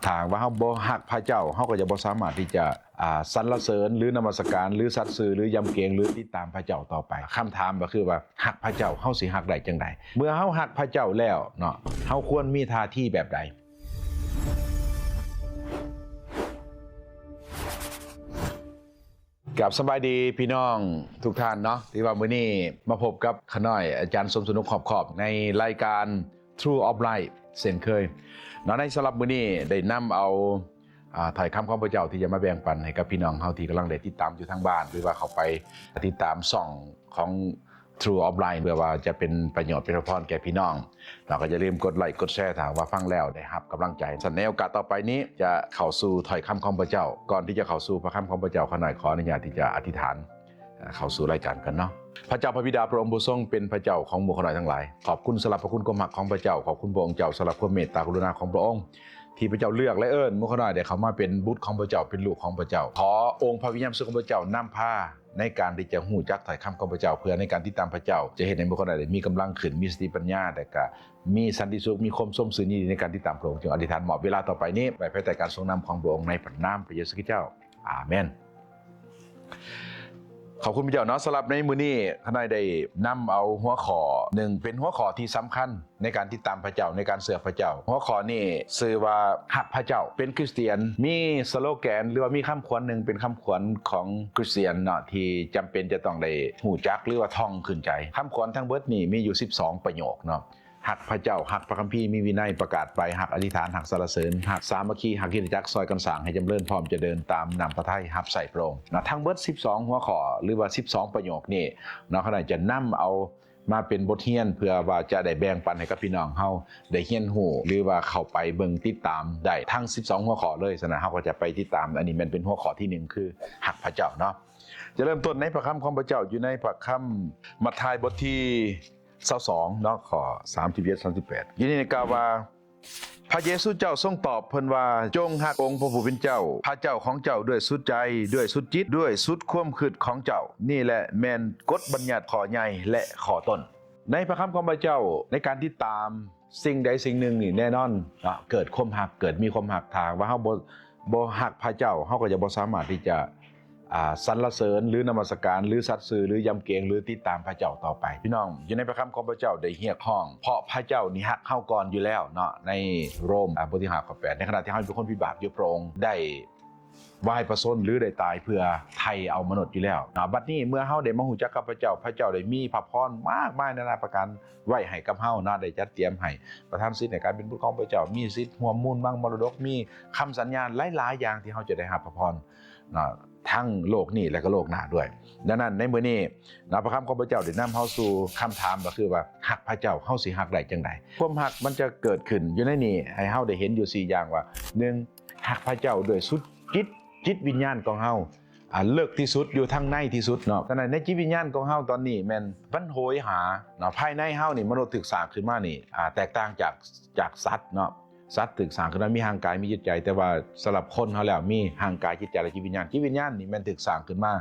ຖ້າຫາກວ່າເຮົາບໍ່ຮັກພະເຈົ້າ ເຮົາກໍຈະບໍ່ສາມາດທີ່ຈະ ອ່າ ສັນລະເສີນ ຫຼື ນະມັດສະການ ຫຼື ສັດຊື່ ຫຼື ຢຳເກງ ຫຼື ຕິດຕາມພະເຈົ້າຕໍ່ໄປ. ຄຳຖາມກໍຄືວ່າ ຮັກພະເຈົ້າ ເຮົາຊິຮັກໄດ້ຈັ່ງໃດ? ເມື່ອເຮົາຮັກພະເຈົ້າແລ້ວເນາະ ເຮົາຄວນມີທ່າທີແບບໃດ? ກາບສະບາຍດີພີ່ນ້ອງທຸກທ່ານເນາະ ທີ່ວ່າມື້ນີ້ມາພົບກັບຂ້ານ້ອຍອາຈານສົມສະໜຸກ ຮອບຄອບ ໃນລາຍການ True of Light ເຊັ່ນເຄີຍເນາະ. ໃນສຳລັບມື້ນີ້ໄດ້ນຳເອົາ ອ່າ ຖ້ອຍຄຳຂອງພະເຈົ້າທີ່ຈະມາແບ່ງປັນໃຫ້ກັບພີ່ນ້ອງເຮົາທີ່ກຳລັງໄດ້ຕິດຕາມຢູ່ທາງບ້ານ ຫຼືວ່າເຂົ້າໄປຕິດຕາມຊ່ອງຂອງ True of Light ເພື່ອວ່າຈະເປັນປະໂຫຍດເປັນພະພອນແກ່ພີ່ນ້ອງ. ເນາະ ກໍຢ່າລືມກົດໄລກົດແຊ ຖ້າຫາກວ່າຟັງແລ້ວໄດ້ຮັບກຳລັງໃຈ. ຊັ້ນໃນໂອກາດຕໍ່ໄປນີ້ຈະເຂົ້າສູ່ຖ້ອຍຄຳຂອງພະເຈົ້າ. ກ່ອນທີ່ຈະເຂົ້າສູ່ພະຄຳຂອງພະເຈົ້າ ຂ້ານ້ອຍຂໍອະນຸຍາດທີ່ຈະອະທິຖານ ເຂົ້າສູ່ລາຍການກັນເນາະ. ພະເຈົ້າພະບິດາ ພະອົງຜູ້ຊົງເປັນພະເຈົ້າຂອງໝູ່ຂ້ານ້ອຍທັງຫຼາຍ, ຂອບຄຸນສຳລັບພະຄຸນຄວາມຮັກຂອງພະເຈົ້າ, ຂອບຄຸນພະອົງເຈົ້າສຳລັບຄວາມເມດຕາກະລຸນາຂອງພະອົງ ທີ່ພະເຈົ້າເລືອກ ແລະ ເອີ້ນໝູ່ຂ້ານ້ອຍໄດ້ເຂົ້າມາເປັນບຸດຂອງພະເຈົ້າ, ເປັນລູກຂອງພະເຈົ້າ. ຂໍອົງພະວິນຍານບໍລິສຸດຂອງພະເຈົ້ານຳພາ ໃນການທີ່ຈະຮູ້ຈັກຖ້ອຍຄຳຂອງພະເຈົ້າ ເພື່ອໃນການຕິດຕາມພະເຈົ້າ ຈະເຮັດໃຫ້ໝູ່ຂ້ານ້ອຍໄດ້ມີກຳລັງຂຶ້ນ, ມີສະຕິປັນຍາ ແລະ ກະມີສັນຕິສຸກ, ມີຄວາມຊົມຊື່ນຍິນດີໃນການຕິດຕາມພະອົງ. ຈຶ່ງອະທິຖານມອບເວລາຕໍ່ໄປນີ້ໄວ້ພາຍໃຕ້ການຊົງນຳຂອງພະອົງ ໃນພະນາມພະເຢຊູຄຣິດເຈົ້າ. ອາເມນ. ຂອບຄຸນພະເຈົ້າເນາະ. ສຳລັບໃນມື້ນີ້ ຂ້ານ້ອຍໄດ້ນຳເອົາຫົວຂໍ້ໜຶ່ງ ເປັນຫົວຂໍ້ທີ່ສຳຄັນ ໃນການຕິດຕາມພະເຈົ້າ, ໃນການເຊື່ອພະເຈົ້າ. ຫົວຂໍ້ນີ້ຊື່ວ່າ ຮັກພະເຈົ້າ ເປັນຄຣິສຕຽນ. ມີສະໂລແກນ ຫຼືວ່າມີຄຳຂວັນໜຶ່ງ ເປັນຄຳຂວັນຂອງຄຣິສຕຽນເນາະ ທີ່ຈຳເປັນຈະຕ້ອງໄດ້ຮູ້ຈັກ ຫຼືວ່າທ່ອງຂຶ້ນໃຈ. ຄຳຂວັນທັງເບິດນີ້ມີຢູ່ສິບສອງປະໂຫຍກເນາະ. ຮັກພະເຈົ້າ, ຮັກພະຄຳພີ, ມີວິໄນ, ປະກາດໄປ, ຮັກອະທິຖານ, ຮັກສັນລະເສີນ, ຮັກສາມັກຄີ, ຮັກຄຣິສຕະຈັກ, ຊ່ອຍກັນສ້າງໃຫ້ຈຳເລີນ, ພ້ອມຈະເດີນຕາມນ້ຳພະໄທ, ຮັບໃຊ້ພະອົງ. ນະ ທັງເບິດສິບສອງຫົວຂໍ້ ຫຼືວ່າສິບສອງປະໂຫຍກນີ້ເນາະ, ຂ້ານ້ອຍຈະນຳເອົາ ມາເປັນບົດຮຽນ ເພື່ອວ່າຈະໄດ້ແບ່ງປັນໃຫ້ກັບພີ່ນ້ອງເຮົາໄດ້ຮຽນຮູ້ ຫຼືວ່າເຂົ້າໄປເບິ່ງຕິດຕາມໄດ້ທັງສິບສອງຫົວຂໍ້ເລີຍ. ສະນັ້ນ ເຮົາກໍຈະໄປຕິດຕາມ, ອັນນີ້ແມ່ນເປັນຫົວຂໍ້ທີໜຶ່ງ ຄືຮັກພະເຈົ້າເນາະ. ຈະເລີ່ມຕົ້ນໃນພະຄຳຂອງພະເຈົ້າ ຢູ່ໃນພະຄຳມັດທາຍ ບົດທີຊາວສອງເນາະ ຂໍ້ສາມສິບເຈັດ ສາມສິບແປດ ຢູ່ໃນນີ້ກ່າວວ່າ ພະເຢຊູເຈົ້າຊົງຕອບເພິ່ນວ່າ, ຈົ່ງຮັກອົງພະຜູ້ເປັນເຈົ້າ ພະເຈົ້າຂອງເຈົ້າດ້ວຍສຸດໃຈ, ດ້ວຍສຸດຈິດ, ດ້ວຍສຸດຄວາມຄິດຂອງເຈົ້າ. ນີ້ແຫຼະແມ່ນກົດບັນຍັດຂໍ້ໃຫຍ່ ແລະ ຂໍ້ຕົ້ນ. ໃນພະຄຳຂອງພະເຈົ້າ ໃນການຕິດຕາມສິ່ງໃດສິ່ງໜຶ່ງນີ້ ແນ່ນອນເນາະ ເກີດຄວາມຮັກ, ເກີດມີຄວາມຮັກ. ຖ້າວ່າເຮົາບໍ່ ບໍ່ຮັກພະເຈົ້າ, ເຮົາກໍຈະບໍ່ສາມາດທີ່ຈະ ອ່າ ສັນລະເສີນ ຫຼື ນະມັດສະການ ຫຼື ສັດຊື່ ຫຼື ຢຳເກງ ຫຼື ຕິດຕາມພະເຈົ້າຕໍ່ໄປ. ພີ່ນ້ອງ, ຢູ່ໃນພະຄຳຂອງພະເຈົ້າໄດ້ຮຽກຮ້ອງ ເພາະພະເຈົ້ານີ້ຮັກເຮົາກ່ອນຢູ່ແລ້ວເນາະ, ໃນໂຣມ ອ່າ ບົດທີຫ້າ ຂໍ້ແປດ ໃນຂະນະທີ່ເຮົາເປັນຄົນຜິດບາບຢູ່, ພະອົງໄດ້ວາຍພະຊົນ ຫຼື ໄດ້ຕາຍເພື່ອໄຖ່ເອົາມະນຸດຢູ່ແລ້ວເນາະ. ບັດນີ້ເມື່ອເຮົາໄດ້ມາຮູ້ຈັກກັບພະເຈົ້າ, ພະເຈົ້າໄດ້ມີພະພອນມາກມາຍນານາປະການໄວ້ໃຫ້ກັບເຮົາເນາະ, ໄດ້ຈັດຕຽມໃຫ້ ປະທານສິດໃນການເປັນບຸດຂອງພະເຈົ້າ, ມີສິດຮ່ວມມູນບັງມໍລະດົກ, ມີຄຳສັນຍາຫຼາຍໆຢ່າງທີ່ເຮົາຈະໄດ້ຮັບພະພອນເນາະ ທັງໂລກນີ້ ແລະ ກໍໂລກໜ້າດ້ວຍ. ດັ່ງນັ້ນ ໃນມື້ນີ້ເນາະ ພະຄຳຂອງພະເຈົ້າໄດ້ນຳເຮົາສູ່ຄຳຖາມ ກໍຄືວ່າ ຮັກພະເຈົ້າ ເຮົາຊິຮັກໄດ້ຈັ່ງໃດ? ຄວາມຮັກມັນຈະເກີດຂຶ້ນຢູ່ໃນນີ້ ໃຫ້ເຮົາໄດ້ເຫັນຢູ່ສີ່ຢ່າງວ່າ ໜຶ່ງ ຮັກພະເຈົ້າດ້ວຍສຸດຈິດ, ຈິດວິນຍານຂອງເຮົາ ອ່າ ເລິກທີ່ສຸດ ຢູ່ທາງໃນທີ່ສຸດເນາະ. ສະນັ້ນ ໃນຈິດວິນຍານຂອງເຮົາຕອນນີ້ແມ່ນມັນໂຫຍຫາເນາະ. ພາຍໃນເຮົານີ້ ມະນຸດຖືກສ້າງຂຶ້ນມານີ້ ອ່າ ແຕກຕ່າງຈາກ ຈາກສັດເນາະ. ສັດຖືກສ້າງຂຶ້ນມາມີຮ່າງກາຍ ມີຈິດໃຈ, ແຕ່ວ່າສຳລັບຄົນເຮົາແລ້ວ ມີຮ່າງກາຍ, ຈິດໃຈ ແລະ ຈິດວິນຍານ. ຈິດວິນຍານນີ້ແມ່ນຖືກສ້າງຂຶ້ນມາ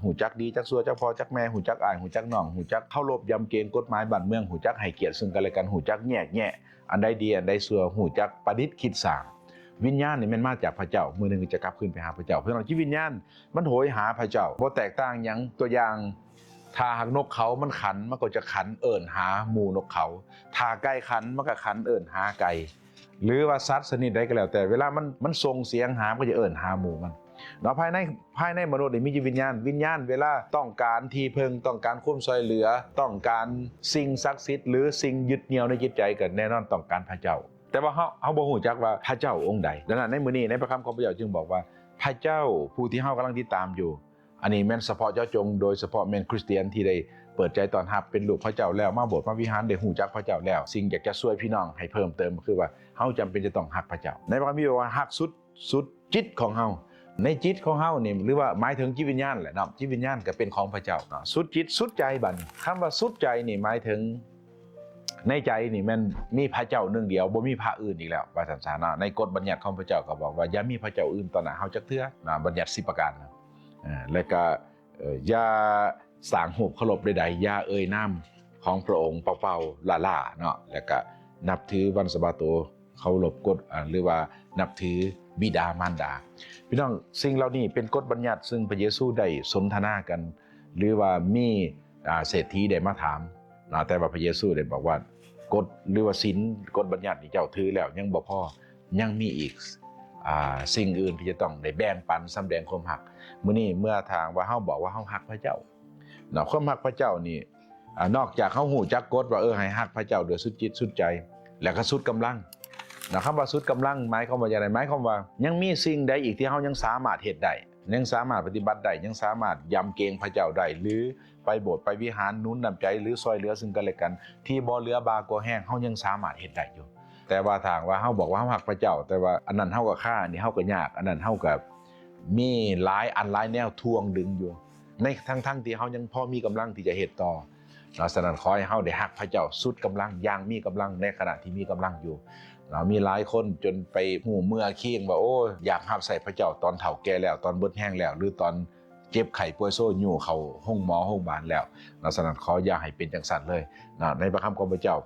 ຮູ້ຈັກດີຈັກຊົ່ວ, ຈັກພໍ່ຈັກແມ່, ຮູ້ຈັກອ້າຍ, ຮູ້ຈັກນ້ອງ, ຮູ້ຈັກເຄົາລົບຢຳເກງກົດໝາຍບ້ານເມືອງ, ຮູ້ຈັກໃຫ້ກຽດເຊິ່ງກັນແລະກັນ, ຮູ້ຈັກແຍກແຍະອັນໃດດີ ອັນໃດຊົ່ວ, ຮູ້ຈັກປະດິດຄິດສ້າງ. ວິນຍານນີ້ແມ່ນມາຈາກພະເຈົ້າ, ມື້ໜຶ່ງຈະກັບຄືນໄປຫາພະເຈົ້າ. ເພາະນັ້ນ ຈິດວິນຍານ ມັນໂຫຍຫາພະເຈົ້າ ບໍ່ແຕກຕ່າງຫຍັງ. ຕົວຢ່າງ ຖ້າຫາກນົກເຂົາມັນຂັນ ມັນກໍຈະຂັນເອີ້ນຫາໝູ່ນົກເຂົາ, ຖ້າໄກ່ຂັນ ມັນກໍຂັນເອີ້ນຫາໄກ່ ຫຼືວ່າສັດຊະນິດໃດກໍແລ້ວແຕ່ ເວລາມັນ ມັນສົ່ງສຽງຫາ ມັນກໍຈະເອີ້ນຫາໝູ່ມັນເນາະ. ພາຍໃນ ພາຍໃນມະນຸດນີ້ມີຈິດວິນຍານ, ວິນຍານເວລາຕ້ອງການທີ່ເພິ່ງ, ຕ້ອງການຄວາມຊ່ວຍເຫຼືອ, ຕ້ອງການສິ່ງສັກສິດ ຫຼື ສິ່ງຍຶດໜ່ຽວໃນຈິດໃຈ ກໍແນ່ນອນຕ້ອງການພະເຈົ້າ. ແຕ່ວ່າເຮົາ ເຮົາບໍ່ຮູ້ຈັກວ່າພະເຈົ້າອົງໃດ. ດັ່ງນັ້ນ ໃນມື້ນີ້ ໃນພະຄຳຂອງພະເຈົ້າຈຶ່ງບອກວ່າ ພະເຈົ້າຜູ້ທີ່ເຮົາກຳລັງຕິດຕາມຢູ່ ອັນນີ້ແມ່ນສະເພາະເຈາະຈົງ ໂດຍສະເພາະແມ່ນຄຣິສຕຽນທີ່ໄດ້ເປີດໃຈຕ້ອນຮັບ ເປັນລູກພະເຈົ້າແລ້ວ, ມາໂບດມາວິຫານ, ໄດ້ຮູ້ຈັກພະເຈົ້າແລ້ວ. ສິ່ງຢາກຈະຊ່ວຍພີ່ນ້ອງໃຫ້ເພີ່ມເຕີມກໍຄືວ່າ ເຮົາຈຳເປັນຈະຕ້ອງຮັກພະເຈົ້າ. ໃນພະຄຳພີບອກວ່າ ຮັກສຸດ ສຸດຈິດຂອງເຮົາ. ໃນຈິດຂອງເຮົານີ້ ຫຼືວ່າໝາຍເຖິງຈິດວິນຍານແຫຼະເນາະ, ຈິດວິນຍານກໍເປັນຂອງພະເຈົ້າເນາະ, ສຸດຈິດສຸດໃຈ. ບັດນີ້ ຄຳວ່າສຸດໃຈນີ້ໝາຍເຖິງ ໃນໃຈນີ້ແມ່ນມີພະເຈົ້າໜຶ່ງດຽວ, ບໍ່ມີພະອື່ນອີກແລ້ວ ວ່າຊັ້ນຊະເນາະ. ໃນກົດບັນຍັດຂອງພະເຈົ້າກໍບອກວ່າ ຢ່າມີພະເຈົ້າອື່ນຕໍ່ໜ້າເຮົາຈັກເທື່ອເນາະ, ບັນຍັດສິບປະການເນາະ. ເອີ ແລ້ວກໍ ເອີ ຢ່າສ້າງຮູບເຄົາລົບໃດໆ, ຢ່າເອີ່ຍນາມຂອງພະອົງເປົ່າໆລ້າໆເນາະ, ແລ້ວກໍນັບຖືວັນສະບາໂຕ ເຄົາລົບກົດ ອາ ຫຼືວ່ານັບຖືບິດາມານດາ. ພີ່ນ້ອງ, ສິ່ງເຫຼົ່ານີ້ເປັນກົດບັນຍັດ ຊຶ່ງພະເຢຊູໄດ້ສົນທະນາກັນ ຫຼືວ່າມີ ອາ ເສດຖີໄດ້ມາຖາມນະ, ແຕ່ວ່າພະເຢຊູໄດ້ບອກວ່າ ກົດ ຫຼືວ່າສິນ ກົດບັນຍັດນີ້ເຈົ້າຖືແລ້ວຍັງບໍ່ພໍ, ຍັງມີອີກ ອາ ສິ່ງອື່ນທີ່ຈະຕ້ອງໄດ້ແບ່ງປັນ ສຳແດງຄວາມຮັກ. ມື້ນີ້ເມື່ອຖ້າຫາກວ່າເຮົາບອກວ່າເຮົາຮັກພະເຈົ້າເນາະ, ຄວາມຮັກພະເຈົ້ານີ້ ອາ ນອກຈາກເຮົາຮູ້ຈັກກົດວ່າ ເອີ ໃຫ້ຮັກພະເຈົ້າດ້ວຍສຸດຈິດສຸດໃຈ ແລະກໍສຸດກຳລັງນະ. ຄຳວ່າສຸດກຳລັງໝາຍຄວາມວ່າຢ່າງໃດ? ໝາຍຄວາມວ່າຍັງມີສິ່ງໃດອີກທີ່ເຮົາຍັງສາມາດເຮັດໄດ້, ຍັງສາມາດປະຕິບັດໄດ້, ຍັງສາມາດຢຳເກງພະເຈົ້າໄດ້ ຫຼື ໄປໂບດໄປວິຫານ ໜູນນ້ຳໃຈ ຫຼື ຊ່ວຍເຫຼືອຊຶ່ງກັນແລະກັນ ທີ່ບໍ່ເຫຼືອບ່າກວ່າແຮງ, ເຮົາຍັງສາມາດເຮັດໄດ້ຢູ່. ແຕ່ວ່າຖ້າຫາກວ່າເຮົາບອກວ່າເຮົາຮັກພະເຈົ້າ ແຕ່ວ່າອັນນັ້ນເຮົາກໍຄາ, ອັນນີ້ເຮົາກໍຍາກ, ອັນນັ້ນເຮົາກໍມີຫຼາຍອັນຫຼາຍແນວຖ່ວງດຶງຢູ່ ໃນ ທັງໆທີ່ເຮົາຍັງພໍມີກຳລັງທີ່ຈະເຮັດຕໍ່ເນາະ. ສະນັ້ນ ຂໍໃຫ້ເຮົາໄດ້ຮັກພະເຈົ້າສຸດກຳລັງ ຢ່າງມີກຳລັງ ໃນຂະນະທີ່ມີກຳລັງຢູ່ເນາະ. ມີຫຼາຍຄົນຈົນໄປຮູ້ເມື່ອຄີງວ່າ ໂອ້ ຢາກຮັບໃຊ້ພະເຈົ້າຕອນເຖົ້າແກ່ແລ້ວ, ຕອນເບິດແຮງແລ້ວ ຫຼື ຕອນເຈັບໄຂ້ປ່ວຍໂຊ ຍູ້ເຂົ້າໂຮງໝໍໂຮງບານແລ້ວເນາະ. ສະນັ້ນ ຂໍຢ່າໃຫ້ເປັນຈັ່ງຊັ້ນເລີຍເນາະ. ໃນພະຄຳຂອງພະເຈົ້າ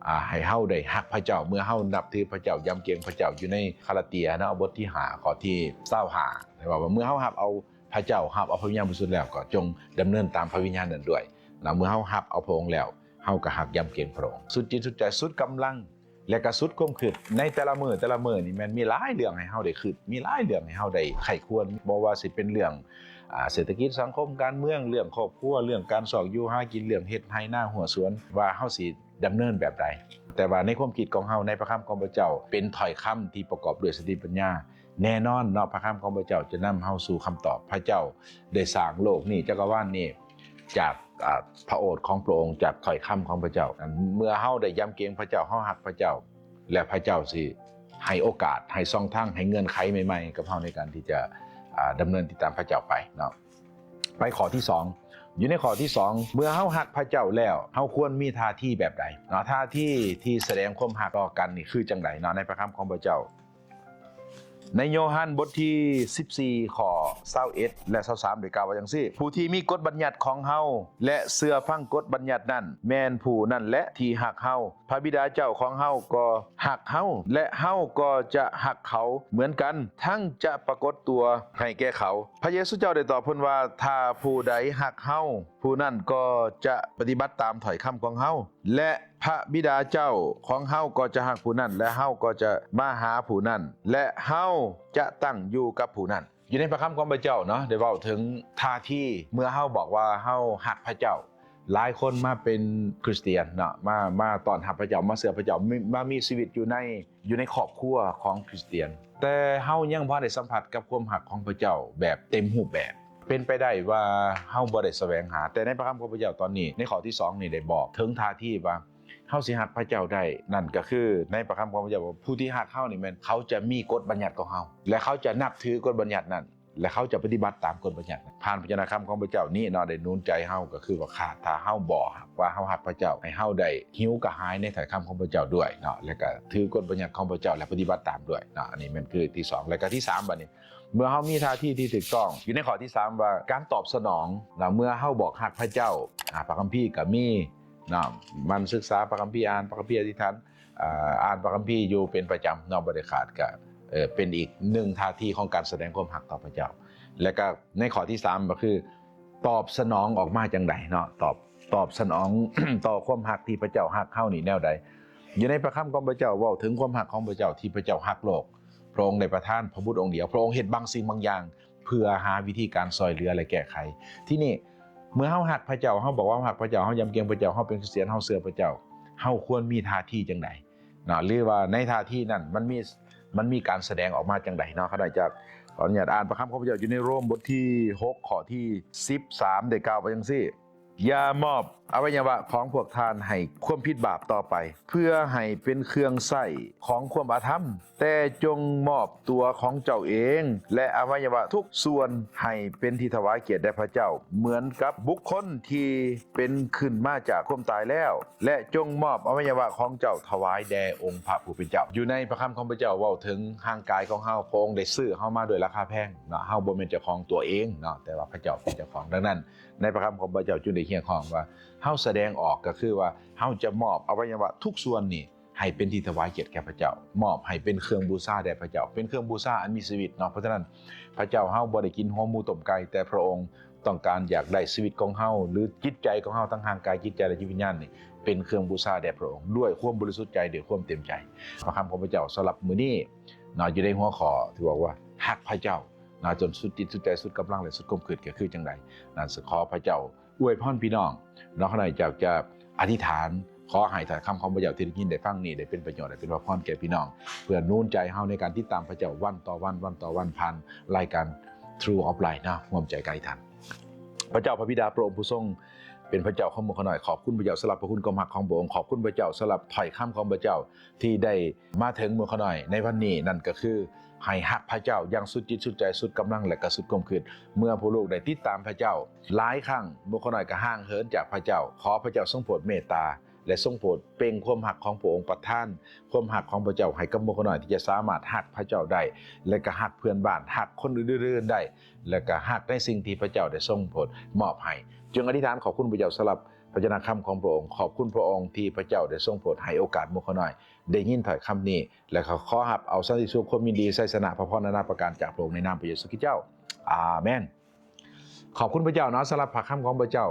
ອາ ໃຫ້ເຮົາໄດ້ຮັກພະເຈົ້າ ເມື່ອເຮົານັບຖືພະເຈົ້າ ຢຳເກງພະເຈົ້າ. ຢູ່ໃນກາລາເຕຍເນາະ ບົດທີຫ້າ ຂໍ້ທີຊາວຫ້າ ໄດ້ເວົ້າວ່າ ເມື່ອເຮົາຮັບເອົາພະເຈົ້າ ຮັບເອົາພະວິນຍານບໍລິສຸດແລ້ວ ກໍຈົ່ງດຳເນີນຕາມພະວິນຍານນັ້ນດ້ວຍນະ. ເມື່ອເຮົາຮັບເອົາພະອົງແລ້ວ ເຮົາກໍຮັກຢຳເກງພະອົງ ສຸດຈິດສຸດໃຈ ສຸດກຳລັງ ແລະກໍສຸດຄວາມຄິດ. ໃນແຕ່ລະມື້ ແຕ່ລະມື້ນີ້ແມ່ນມີຫຼາຍເລື່ອງໃຫ້ເຮົາໄດ້ຄິດ, ມີຫຼາຍເລື່ອງໃຫ້ເຮົາໄດ້ໃຄ່ຄວນ, ບໍ່ວ່າຊິເປັນເລື່ອງ ອາ ເສດຖະກິດ ສັງຄົມ ການເມືອງ, ເລື່ອງຄອບຄົວ, ເລື່ອງການຊອກຢູ່ຫາກິນ, ເລື່ອງເຮັດໄຮ່ນາຮົ້ວສວນ ວ່າເຮົາຊິ ດຳເນີນແບບໃດ. ແຕ່ວ່າໃນຄວາມຄິດຂອງເຮົາ ໃນພະຄຳຂອງພະເຈົ້າເປັນຖ້ອຍຄຳທີ່ປະກອບດ້ວຍສະຕິປັນຍາ. ແນ່ນອນເນາະ ພະຄຳຂອງພະເຈົ້າຈະນຳເຮົາສູ່ຄຳຕອບ. ພະເຈົ້າໄດ້ສ້າງໂລກນີ້ ຈັກກະວານນີ້ ຈາກ ອາ ພະໂອດຂອງພະອົງ, ຈາກຖ້ອຍຄຳຂອງພະເຈົ້າ. ເມື່ອເຮົາໄດ້ຢຳເກງພະເຈົ້າ, ເຮົາຮັກພະເຈົ້າ ແລະ ພະເຈົ້າຊິໃຫ້ໂອກາດ, ໃຫ້ຊ່ອງທາງ, ໃຫ້ເງື່ອນໄຂໃໝ່ໆກັບເຮົາ ໃນການທີ່ຈະ ອາ ດຳເນີນຕິດຕາມພະເຈົ້າໄປເນາະ. ໄປຂໍ້ທີສອງ ຢູ່ໃນຂໍ້ທີສອງ ເມື່ອເຮົາຮັກພະເຈົ້າແລ້ວ ເຮົາຄວນມີທ່າທີແບບໃດເນາະ? ທ່າທີທີ່ສະແດງຄວາມຮັກຕໍ່ກັນນີ້ຄືຈັ່ງໃດເນາະ? ໃນພະຄຳຂອງພະເຈົ້າ ໃນໂຍຮັນບົດທີສິບສີ່ ຂໍ້ຊາວເອັດ ແລະ ຊາວສາມ ໄດ້ກ່າວວ່າຈັ່ງຊີ້: ຜູ້ທີ່ມີກົດບັນຍັດຂອງເຮົາ ແລະ ເຊື່ອຟັງກົດບັນຍັດນັ້ນ ແມ່ນຜູ້ນັ້ນແຫຼະທີ່ຮັກເຮົາ. ພະບິດາເຈົ້າຂອງເຮົາກໍຮັກເຮົາ ແລະ ເຮົາກໍຈະຮັກເຂົາເໝືອນກັນ ທັງຈະປາກົດຕົວໃຫ້ແກ່ເຂົາ. ພະເຢຊູເຈົ້າໄດ້ຕອບເພິ່ນວ່າ ຖ້າຜູ້ໃດຮັກເຮົາ ຜູ້ນັ້ນກໍຈະປະຕິບັດຕາມຖ້ອຍຄຳຂອງເຮົາ ແລະ ພະບິດາເຈົ້າຂອງເຮົາກໍຈະຮັກຜູ້ນັ້ນ ແລະ ເຮົາກໍຈະມາຫາຜູ້ນັ້ນ ແລະ ເຮົາຈະຕັ້ງຢູ່ກັບຜູ້ນັ້ນ. ຢູ່ໃນພະຄຳຂອງພະເຈົ້າເນາະ ໄດ້ເວົ້າເຖິງທ່າທີ ເມື່ອເຮົາບອກວ່າເຮົາຮັກພະເຈົ້າ. ຫຼາຍຄົນມາເປັນຄຣິສຕຽນເນາະ ມາ ມາຕ້ອນຮັບພະເຈົ້າ ມາເຊື່ອພະເຈົ້າ ມາ ມາມີຊີວິດຢູ່ໃນ ຢູ່ໃນຄອບຄົວຂອງຄຣິສຕຽນ, ແຕ່ເຮົາຍັງບໍ່ໄດ້ສຳຜັດກັບຄວາມຮັກຂອງພະເຈົ້າແບບເຕັມຮູບແບບ. ເປັນໄປໄດ້ວ່າເຮົາບໍ່ໄດ້ສະແຫວງຫາ, ແຕ່ໃນພະຄຳຂອງພະເຈົ້າຕອນນີ້ ໃນຂໍ້ທີສອງນີ້ໄດ້ບອກເຖິງທ່າທີວ່າ ເຮົາຊິຮັກພະເຈົ້າໄດ້ ນັ້ນກໍຄືໃນພະຄຳຂອງພະເຈົ້າວ່າ ຜູ້ທີ່ຮັກເຮົານີ້ແມ່ນເຂົາຈະມີກົດບັນຍັດຂອງເຮົາ ແລະ ເຂົາຈະນັບຖືກົດບັນຍັດນັ້ນ ແລະ ເຂົາຈະປະຕິບັດຕາມກົດບັນຍັດນັ້ນ. ຜ່ານພະເຈົ້ານາຄຳຂອງພະເຈົ້ານີ້ເນາະ ໄດ້ໜູນໃຈເຮົາ ກໍຄືວ່າ ຖ້າ ຖ້າເຮົາບອກວ່າເຮົາຮັກພະເຈົ້າ ໃຫ້ເຮົາໄດ້ຫິວກະຫາຍໃນຖ້ອຍຄຳຂອງພະເຈົ້າດ້ວຍເນາະ ແລະ ກໍຖືກົດບັນຍັດຂອງພະເຈົ້າ ແລະ ປະຕິບັດຕາມດ້ວຍເນາະ. ອັນນີ້ແມ່ນຄືທີສອງ ແລະ ກໍທີສາມ ບັດນີ້ ເມື່ອເຮົາມີທ່າທີທີ່ຖືກຕ້ອງ ຢູ່ໃນຂໍ້ທີສາມວ່າ ການຕອບສະໜອງເນາະ ເມື່ອເຮົາບອກຮັກພະເຈົ້າ ອາ ພະຄຳພີກໍມີ ເນາະ ໝັ່ນສຶກສາພະຄຳພີ ອ່ານພະຄຳພີ ອະທິຖານ ອ່າ ອ່ານພະຄຳພີຢູ່ເປັນປະຈຳເນາະ ບໍ່ໄດ້ຂາດ ກະ ເອີ ເປັນອີກໜຶ່ງທ່າທີຂອງການສະແດງຄວາມຮັກຕໍ່ພະເຈົ້າ. ແລະ ກະໃນຂໍ້ທີສາມກໍຄື ຕອບສະໜອງອອກມາຈັ່ງໃດເນາະ ຕອບ ຕອບສະໜອງຕໍ່ຄວາມຮັກທີ່ພະເຈົ້າຮັກເຮົານີ້ແນວໃດ? ຢູ່ໃນພະຄຳຂອງພະເຈົ້າເວົ້າເຖິງຄວາມຮັກຂອງພະເຈົ້າ ທີ່ພະເຈົ້າຮັກໂລກ ພະອົງໄດ້ປະທານພະບຸດອົງດຽວ ພະອົງເຮັດບາງສິ່ງບາງຢ່າງ ເພື່ອຫາວິທີການຊ່ອຍເຫຼືອ ແລະ ແກ້ໄຂ. ທີນີ້ ເມື່ອເຮົາຮັກພະເຈົ້າ ເຮົາບອກວ່າເຮົາຮັກພະເຈົ້າ ເຮົາຢຳເກງພະເຈົ້າ ເຮົາເປັນຄຣິສຕຽນ ເຮົາເຊື່ອພະເຈົ້າ ເຮົາຄວນມີທ່າທີຈັ່ງໃດເນາະ ຫຼືວ່າໃນທ່າທີນັ້ນມັນມີ ມັນມີການສະແດງອອກມາຈັ່ງໃດເນາະ? ຂ້າພະເຈົ້າຂໍອະນຸຍາດອ່ານພະຄຳຂອງພະເຈົ້າ ຢູ່ໃນໂຣມບົດທີຫົກ ຂໍ້ທີສິບສາມ ໄດ້ກ່າວໄວ້ຈັ່ງຊີ້: ຢ່າມອບອະໄວຍະວະຂອງພວກທ່ານໃຫ້ຄວາມຜິດບາບຕໍ່ໄປ ເພື່ອໃຫ້ເປັນເຄື່ອງໃຊ້ຂອງຄວາມອະທຳ, ແຕ່ຈົ່ງມອບຕົວຂອງເຈົ້າເອງ ແລະ ອະໄວຍະວະທຸກສ່ວນໃຫ້ເປັນທີ່ຖວາຍກຽດແດ່ພະເຈົ້າ ເໝືອນກັບບຸກຄົນທີ່ເປັນຂຶ້ນມາຈາກຄວາມຕາຍແລ້ວ ແລະ ຈົ່ງມອບອະໄວຍະວະຂອງເຈົ້າຖວາຍແດ່ອົງພະຜູ້ເປັນເຈົ້າ. ຢູ່ໃນພະຄຳຂອງພະເຈົ້າເວົ້າເຖິງຮ່າງກາຍຂອງເຮົາ, ພະອົງໄດ້ຊື້ເຮົາມາດ້ວຍລາຄາແພງເນາະ, ເຮົາບໍ່ແມ່ນເຈົ້າຂອງຕົວເອງເນາະ, ແຕ່ວ່າພະເຈົ້າເປັນເຈົ້າຂອງ. ດັ່ງນັ້ນ ໃນພະຄຳຂອງພະເຈົ້າຈຶ່ງໄດ້ຮຽກຮ້ອງວ່າ ເຮົາສະແດງອອກ ກໍຄືວ່າເຮົາຈະມອບອະໄວຍະວະທຸກສ່ວນນີ້ ໃຫ້ເປັນທີ່ຖວາຍກຽດແກ່ພະເຈົ້າ, ມອບໃຫ້ເປັນເຄື່ອງບູຊາແດ່ພະເຈົ້າ, ເປັນເຄື່ອງບູຊາອັນມີຊີວິດເນາະ. ເພາະສະນັ້ນ ພະເຈົ້າເຮົາບໍ່ໄດ້ກິນຫົວໝູຕົ້ມໄກ່, ແຕ່ພະອົງຕ້ອງການຢາກໄດ້ຊີວິດຂອງເຮົາ ຫຼື ຈິດໃຈຂອງເຮົາ, ທັງຮ່າງກາຍ, ຈິດໃຈ ແລະ ຈິດວິນຍານນີ້ ເປັນເຄື່ອງບູຊາແດ່ພະອົງ ດ້ວຍຄວາມບໍລິສຸດໃຈ, ດ້ວຍຄວາມເຕັມໃຈ. ພະຄຳຂອງພະເຈົ້າສຳລັບມື້ນີ້ເນາະ ຢູ່ໃນຫົວຂໍ້ທີ່ບອກວ່າ ຮັກພະເຈົ້າ ນະ ຈົນສຸດຈິດສຸດໃຈ ສຸດກຳລັງ ແລະ ສຸດຄວາມຄິດ ກໍຄືຈັ່ງໃດນັ້ນ. ຂໍພະເຈົ້າອວຍພອນພີ່ນ້ອງເນາະ. ຂ້ານ້ອຍຢາກຈະອະທິຖານ ຂໍໃຫ້ຖ້ອຍຄຳຂອງພະເຈົ້າທີ່ໄດ້ຍິນໄດ້ຟັງນີ້ ໄດ້ເປັນປະໂຫຍດ ໄດ້ເປັນພະພອນແກ່ພີ່ນ້ອງ ເພື່ອໜູນໃຈເຮົາໃນການຕິດຕາມພະເຈົ້າວັນຕໍ່ວັນ, ວັນຕໍ່ວັນ ຜ່ານລາຍການ True of Life ເນາະ. ຮ່ວມໃຈກັນອະທິຖານ. ພະເຈົ້າພະບິດາພະອົງຜູ້ຊົງເປັນພະເຈົ້າຂອງໝູ່ຂ້ານ້ອຍ, ຂອບຄຸນພະເຈົ້າສຳລັບພະຄຸນຄວາມຮັກຂອງພະອົງ, ຂອບຄຸນພະເຈົ້າສຳລັບຖ້ອຍຄຳຂອງພະເຈົ້າ ທີ່ໄດ້ມາເຖິງໝູ່ຂ້ານ້ອຍໃນວັນນີ້, ນັ້ນກໍຄືໃຫ້ຮັກພະເຈົ້າຢ່າງສຸດຈິດສຸດໃຈ ສຸດກຳລັງ ແລະ ກໍສຸດຄວາມຄິດ. ເມື່ອພວກລູກໄດ້ຕິດຕາມພະເຈົ້າ, ຫຼາຍຄັ້ງໝູ່ຂ້ານ້ອຍກໍຫ່າງເຫີນຈາກພະເຈົ້າ. ຂໍພະເຈົ້າຊົງໂປດເມດຕາ ແລະ ຊົງໂປດເປັ່ງຄວາມຮັກຂອງພະອົງ, ປະທານຄວາມຮັກຂອງພະເຈົ້າໃຫ້ກັບໝູ່ຂ້ານ້ອຍ ທີ່ຈະສາມາດຮັກພະເຈົ້າໄດ້ ແລະ ກໍຮັກເພື່ອນບ້ານ, ຮັກຄົນອື່ນໆໄດ້ ແລະ ກໍຮັກໃນສິ່ງທີ່ພະເຈົ້າໄດ້ຊົງໂປດມອບໃຫ້. ຈຶ່ງອະທິຖານຂອບຄຸນພະເຈົ້າສຳລັບພະວະຈະນະຄຳຂອງພະອົງ, ຂອບຄຸນພະອົງທີ່ພະເຈົ້າໄດ້ຊົງໂປດໃຫ້ໂອກາດໝູ່ຂ້ານ້ອຍ ໄດ້ຍິນຖ້ອຍຄຳນີ້ ແລະ ຂໍຮັບເອົາສັນຕິສຸກ, ຄວາມຍິນດີ, ໄຊຊະນະ, ພະພອນນານາປະການຈາກພະອົງ ໃນນາມພະເຢຊູຄຣິສເຈົ້າ. ອາເມນ. ຂອບຄຸນພະເຈົ້າເນາະ ສຳລັບພະຄຳຂອງພະເຈົ້າ.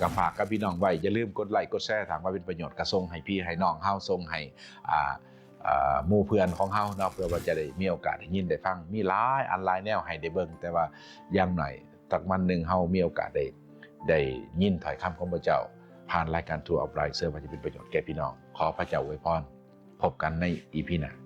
ກໍຝາກກັບພີ່ນ້ອງໄວ້, ຢ່າລືມກົດໄລກົດແຊ ຖ້າວ່າເປັນປະໂຫຍດ ກໍສົ່ງໃຫ້ພີ່ໃຫ້ນ້ອງເຮົາ, ສົ່ງໃຫ້ ອ່າ ເອີ່ ໝູ່ເພື່ອນຂອງເຮົາເນາະ, ເພື່ອວ່າຈະໄດ້ມີໂອກາດໄດ້ຍິນໄດ້ຟັງ. ມີຫຼາຍອັນຫຼາຍແນວໃຫ້ໄດ້ເບິ່ງ, ແຕ່ວ່າຢ່າງໜ້ອຍ ຈັກວັນໜຶ່ງເຮົາມີໂອກາດໄດ້ ໄດ້ຍິນຖ້ອຍຄຳຂອງພະເຈົ້າ ຜ່ານລາຍການ True of Life ເຊື່ອວ່າຈະເປັນປະໂຫຍດແກ່ພີ່ນ້ອງ. ຂໍພະເຈົ້າອວຍພອນ. ພົບກັນໃນອີພີໜ້າ.